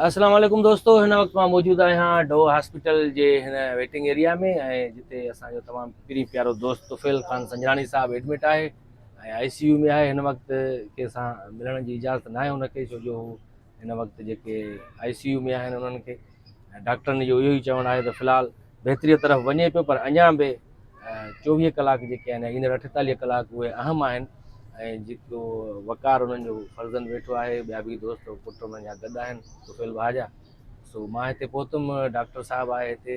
السلام عليڪم دوستو هن وقت مان موجود آهيان ڊو هاسپيٽل جي هن ويٽنگ ايريا ۾ ۽ جتي اسان جو تمام پرين پيارو دوست طفيل خان سنجراڻي صاحب ايڊمٽ آهي ۽ آء سي يو ۾ آهي هن وقت ڪنهن سان ملڻ جي اجازت ناهي هن کي ڇو جو هو هن وقت جيڪي آء سي يو ۾ آهن انهن کي ڊاڪٽرن جو اهو ئي چوڻ آهي ته في الحال بهتري طرف وڃي پيو پر اڃا به 24 ڪلاڪ جيڪي آهن ايندڙ 48 ڪلاڪ اهي اهم آهن ۽ جيڪو وقار انهن جو فرزند ويٺو آهي ٻيا به دوست پٽ انهن جا گڏ آهن طفيل ڀاء جا سو مان هتي پهتم ڊاڪٽر صاحب آهي هتي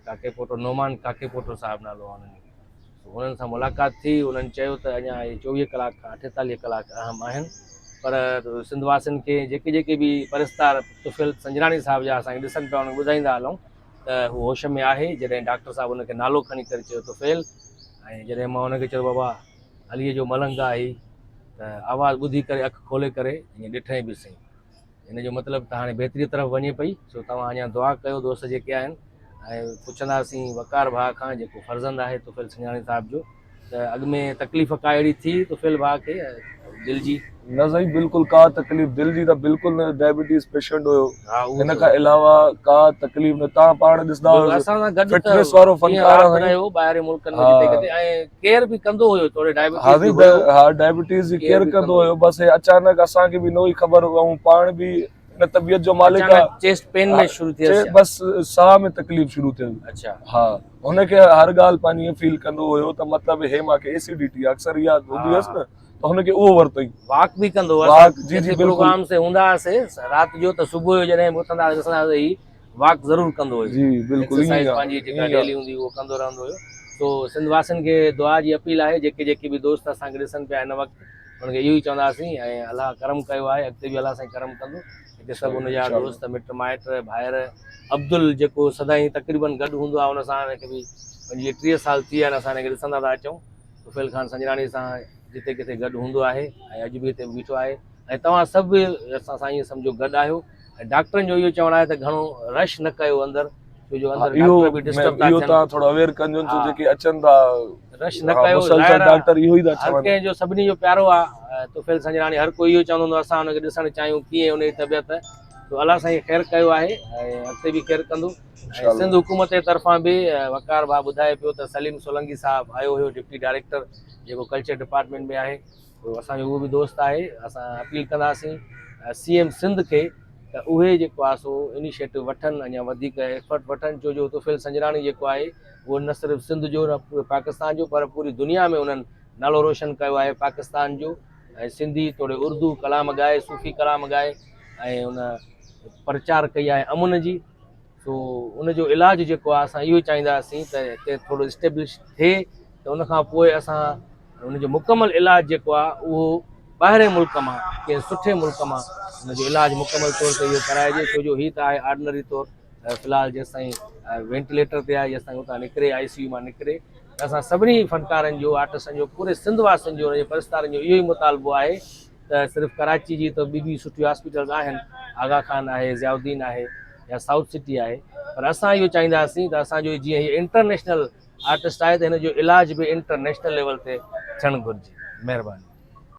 ڪاڪي پوٽو نعمان ڪاڪي پوٽو صاحب نالو آهي انهن جو سو انهن سان ملاقات ٿي انهن چيو ته اڃا اهي 24 ڪلاڪ کان 48 ڪلاڪ اهم آهن پر سنڌ واسين کي جيڪي جيڪي به پرستار طفيل سنجراڻي صاحب جا اسان کي ڏسن پيا انهن کي ٻڌائيندا هلون ته هو هوش ۾ آهي، جڏهن ڊاڪٽر صاحب هن کي نالو کڻي ڪري چيو طفيل ۽ جڏهن مان هن کي چيو بابا عليء جو ملنگ آهي ته آواز ٻڌي ڪري اک کولي ڪري ائين ڏٺائين به سهي. ان جو مطلب ته هاڻي بهتريء طرف وڃي پئي، سو توهان اڃا دعا ڪيو دوست جيڪي آهن ۽ پڇنداسين وقار ڀاء کان جيڪو فرزند آهي طفيل سنجراڻي صاحب جو. ته اڳ ۾ تڪليف ڪا اهڙي ٿي طفيل ڀاء کي دل جي؟ نه سائين بلڪل ڪا تڪليف دل جي ته بلڪل نه ڊائبٽيز پيشنٽ هيو ان کان علاوه ڪا تڪليف نه تان پاڻ ڏسندا هيو اسان سان گڏ فٽنس وارو فنڪار آ رهيو ٻاهرين ملڪن ۾ جتي ڪٿي ۽ ڪيئر به ڪندو هيو توڙي ڊائبٽيز به هيو ها ڊائبٽيز جي ڪيئر ڪندو هيو بس اچانڪ اسان کي به نه هئي خبر ۽ پاڻ به ان طبيعت جو مالڪ آ چيسٽ پين ۾ شروع ٿيس بس ساهه ۾ تڪليف شروع ٿيس اڇا ها هن کي هر ڳالهه پنهنجي ائين فيل ڪندو هيو ته مطلب هي مانکي ايسيڊٽي آ اڪثر اها هوندي هيس نه ته هن کي اهو ورتئي واڪ به ڪندو هو واڪ جي جي بلڪل پروگرام سي هوندا هئاسي رات جو ته صبح جو جڏهن به اٿندا هئاسي ڏسندا هئاسي هي واڪ ضرور ڪندو هيو جي بلڪل ايڪسرسائز پنهنجي جيڪا ڊيلي هوندي اهو ڪندو رهندو هيو سو سنڌ واسين کي دعا جي اپيل آهي جيڪي جيڪي به دوست اسان کي ڏسن پيا هن وقت انهن کي اهو ئي چونداسين ۽ الله ڪرم ڪيو آهي اڳتي به الله سائين ڪرم ڪندو هتي سڀ ان جا دوست مٽ مائٽ ڀائر عبدل جيڪو سدائين تقريبن گڏ هوندو آهي ان سان هن کي به 25 30 سال ٿي ويا آهن اسان هن کي ڏسندا ٿا اچون طفيل خان سنجراڻي سان جتي ڪٿي گڏ هوندو آهي ۽ اڄ به هتي بيٺو آهي ۽ توهان سڀ به اسان سان ائين سمجهو گڏ آهيو ۽ ڊاڪٽرن جو اهو چوڻ آهي ته گهڻو رش نه ڪيو اندر ڇو جو اندر ڊاڪٽر به ڊسٽرب ٿا ٿين. اهو توهان ٿورو اويئر ڪجو ڇو جيڪي اچن ٿا رش نه ڪيو مسلسل ڊاڪٽر اهو ئي ٿا چون. هر ڪنهن جو سڀني جو پيارو آ طفيل سنجراڻي هر ڪوئي اهو چوندو هوندو اسان ان کي ڏسڻ چاهيون ڪيئن ان جي طبيعت سو الله سائين خير ڪيو آهي ۽ اڳتي به خير ڪندو ۽ سنڌ حڪومت جي طرفان به وقار ڀاء ٻڌائي پيو ته سليم سولنگي صاحب آيو هيو ڊپٽي ڊائريڪٽر جيڪو ڪلچر ڊپارٽمينٽ ۾ آهي سو اسان جو اهو به دوست آهي اسان اپيل ڪنداسين سي ايم سنڌ کي ته اهي جيڪو آهي سو انيشيٽو وٺن اڃا وڌيڪ ايفرٽ وٺن ڇو جو طفيل سنجراڻي جيڪو آهي اهو نه صرف سنڌ جو نه پوري پاڪستان جو پر پوري دنيا ۾ انهن نالو روشن ڪيو آهي پاڪستان جو ۽ سنڌي توڙي اردو ڪلام ڳائي صوفي ڪلام ڳائي ۽ ان پرچار ڪئي آهي امن جي سو ان جو علاج جيڪو آهي اسان اهو ئي چاهينداسين ته هتي ٿورو اسٽيبلش ٿئي ته ان کان پوء اسان ان جو مڪمل علاج جيڪو آهي اهو ٻاهرين ملڪ مان ڪنهن سٺي ملڪ مان ان جو علاج مڪمل طور تي اهو ڪرائجي ڇو جو هي ته آهي آرڊنري طور في الحال جيستائين وينٽيليٽر تي آهي جيستائين اتان نڪري آء سي يو مان نڪري ته اسان سڀني فنڪارن جو آرٽسٽن جو پوري سنڌ واسين جو ان جي پرستارن جو اهو ئي مطالبو آهي ته صرف ڪراچي جي ته ٻي به سٺيون هاسپيٽلز آهن آغا خان آهي ضياء الدين آهي يا سائوٿ سٽي آهي پر اسان اهو چاهينداسين ته اسان جو جيئن هي انٽرنيشنل آرٽسٽ آهي ته هن جو علاج به انٽرنيشنل ليول تي ٿيڻ گهرجي مهرباني.